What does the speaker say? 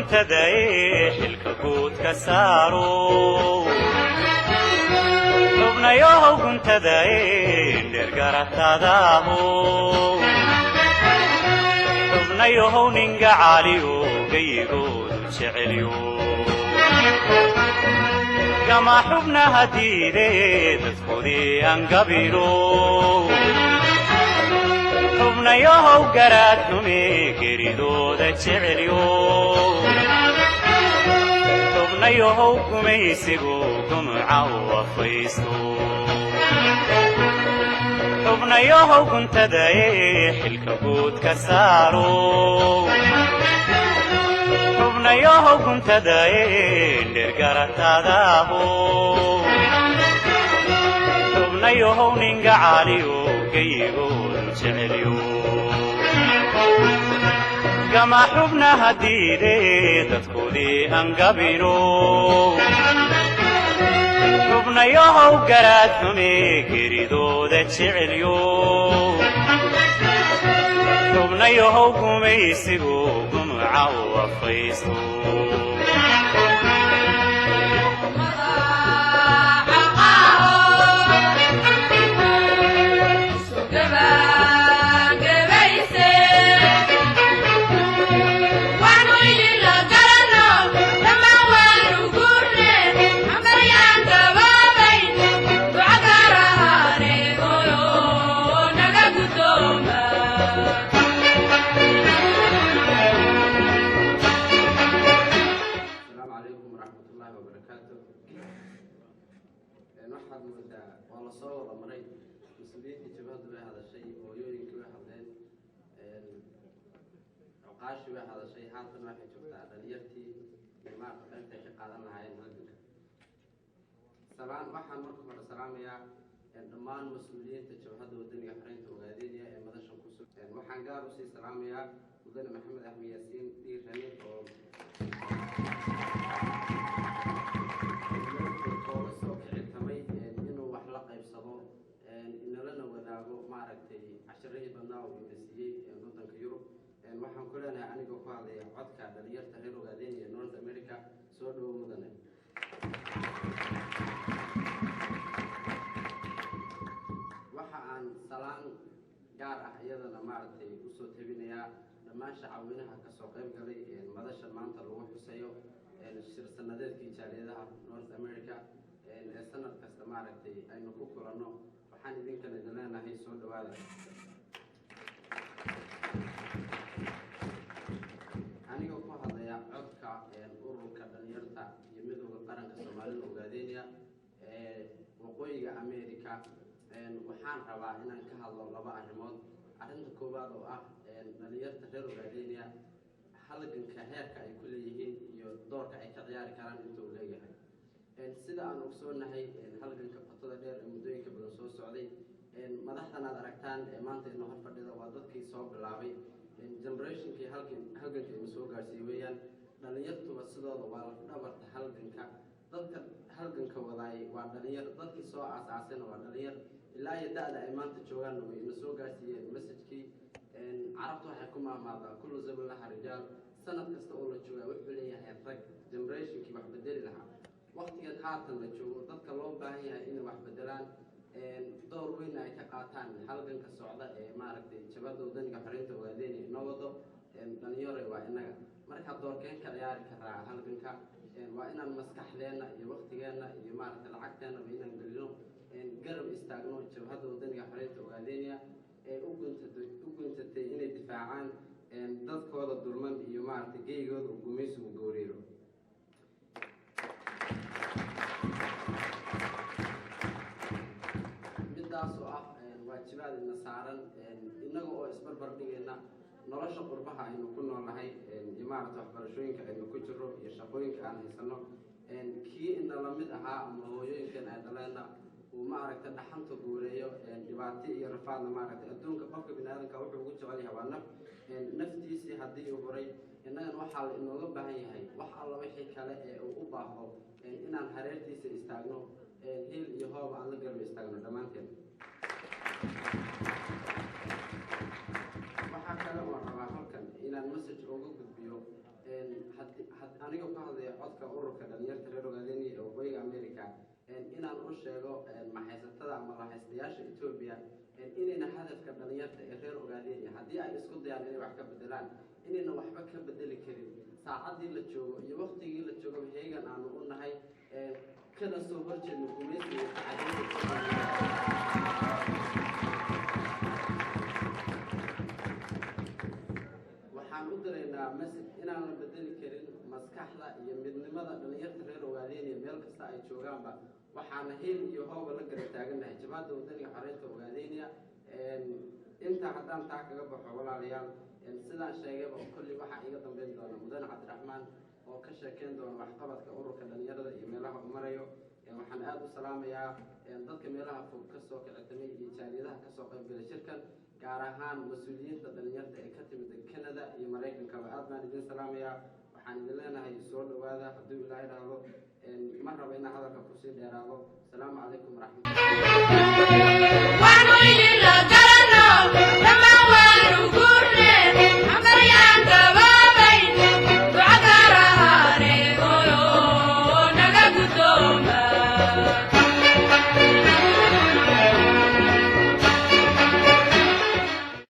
guntadae xilka guud ka saaro. Xubnayahow guntadae dhergaratadaaho. Xubnayahow ninga caaliyo gayigoodu jecelyo. Gama xubnaha diide dadkoodii angabino. Xubnayahow garaad xume geridooda jecelyo. Xubnayahow gumaysigu gumuca u afaysto. Xubnayahow guntadae xilka guud ka saaro. Xubnayahow guntadae dhergaratadaaho. Xubnayahow ninga caaliyo gayigoodu jecelyo. Gama xubnaha diide dadkoodii angabino. Xubnayahow garaad xume geridooda jecelyo. Xubnayahow gumaysigu gumuca u afaysto. Asalaamu calaykum waraxmatullaahi wabarakaatu. Waxaad moodaa waa la soo wada maray. Mas-uuliyiintii jabhaddu way hadashay, hooyooyinkii way hadleen, cuqaashii way hadashay. Haatan waxay joogtaa dhalinyartii iyo maarta qaybta ay ka qaadan lahaayeen halganka. Salaan. Waxaan marka hore salaamayaa dhammaan mas-uuliyiinta Jabhadda Wadaniga Xoreynta Ogaadeynaya ee madashan ku sugan. Waxaan gaar usii salaamayaa Mudane Maxamed Axmed Yaasiin Dhiirane oo ooga soo kicitamay inuu wax la qaybsado, inalana wadaago maaragtay casharadii badnaa uu ina siiyey waddanka Yurub. Waxaan ku leenahay, anigoo ku hadlaya codka dhalinyarta reer Ogaadeynaya North America, soo dhowo mudane. Waxa aan salaan gaar ah iyadana maaragtay usoo tabinayaa dhammaan shacabweynaha kasoo qayb galay madashan maanta lagu xuseeyo shir sanadeedkii jaaliyadaha North America ee sanad kasta maaragtay aynu ku kulanno. Waxaan idinkana idin leenahay soo dhawaada. Anigoo ku hadlaya codka ururka dhalinyarta iyo Midooda Qaranka Soomaalida Ogaadeynaya ee Waqooyiga America, waxaan rabaa inaan ka hadlo laba arrimood. Arrinta koowaad oo ah dhalinyarta reer Ogaadeynaya halganka heerka ay ku leeyihiin iyo doorka ay ka ciyaari karaan inta uu leeyahay. Sida aan ogsoonahay, halganka qotada dheer ee muddooyinka badan soo socday, madaxdan aad aragtaan ee maanta inoo hor fadhida waa dadkii soo bilaabay, generationkii halganka ina soo gaarsiiyey weeyaan. Dhalinyartuba sidooda waa lafdhabarta halganka. Dadka halganka wadaayay waa dhalinyar, dadkii soo aasaasayna waa dhalinyar. Ilaa iyo da-da ay maanta joogaanna way ina soo gaarsiiyeen messagekii. Carabtu waxay ku maahmaahdaa "kullu zaman laha rijaal". Sanad kasta oo la joogaa wuxuu leeyahay rag generationkii wax bedeli lahaa. Waqtigan haatan la joogo, dadka loo baahan yahay inay wax bedelaan, door weyn ay ka qaataan halganka socda ee maaragtay Jabhadda Wadaniga Xoreynta Ogaadeynaya inoo wado, dhalinyaro waa innaga. Marka doorkeen ka ciyaari karaa halganka? Waa inaan maskaxdeenna iyo waqtigeenna iyo maaragtay lacagteennaba inaan gelino, garab istaagno Jabhadda Wadaniga Xoreynta Ogaadeynaya ee u guntatay inay difaacaan dadkooda dulman iyo maaragtay geygooda uu gumaysigu gowreero. Midaas oo ah waajibaad ina saaran, innaga oo isbarbar dhigayna nolosha qurbaha aynu ku noolnahay iyo maaragta waxbarashooyinka aynu ku jiro iyo shaqooyinka aan haysano, kii ina lamid ahaa ama hooyooyinkan ay dhaleenna uu maaragta dhaxanta guureeyo, dhibaato iyo rafaadna. Maaragtay adduunka qofka bini aadamka wuxuu ugu jecel yahay waa naf. Naftiisii haddii uu huray, innagana waxaa la inooga baahan yahay wax alla wixii kale ee uu u baahdo inaan hareertiisa istaagno, hiil iyo hoob aan la garba istaagno dhammaanteen. Waxaa kale oo rabaa halkan inaan message uga gudbiyo. codka ururka dhalinyarta reer Ogaadeniya ee Waqooyiga America, inaan u sheego maxaysatada ama lahaystayaasha Etoobiya inayna hadafka dhalinyarta ee reer Ogaadeniya, haddii ay isku dayaan inay wax ka bedelaan, inayna waxba ka bedeli karin. Saacaddii la joogo iyo waqtigii la joogo heegan aanu u nahay, kana soo horjeedno gumaysiga iyo tacadiyada. Waxaan u diraynaa message inaan la bedeli karin maskaxda iyo midnimada dhalinyarta reer Ogaadeniya meel kasta ay joogaanba. Waxaana heel iyo hooba la garab taagannahay Jabhadda Wadaniga Xoreynta Ogaadeniya. Intaa haddaan taa kaga baxo, walaalayaal, sidaan sheegayba, kulli waxaa iiga dambeyn doona mudane Cabdiraxmaan oo ka sheekeyn doona waxqabadka ururka dhalinyarada iyo meelaha uu marayo. Waxaan aada u salaamayaa dadka meelaha fog kasoo kicitamay iyo jaaliyadaha kasoo qaybgalay shirkan, gaar ahaan mas-uuliyiinta dhalinyarta ee ka timid Canada iyo Maraykankaba. Aad baan idin salaamayaa. Waxaan idin leenahay soo dhawaada. Hadduu Ilaahay dhahdo, ma rabo inaan hadalka kusii dheeraado. Asalaamu calaykum waraxmat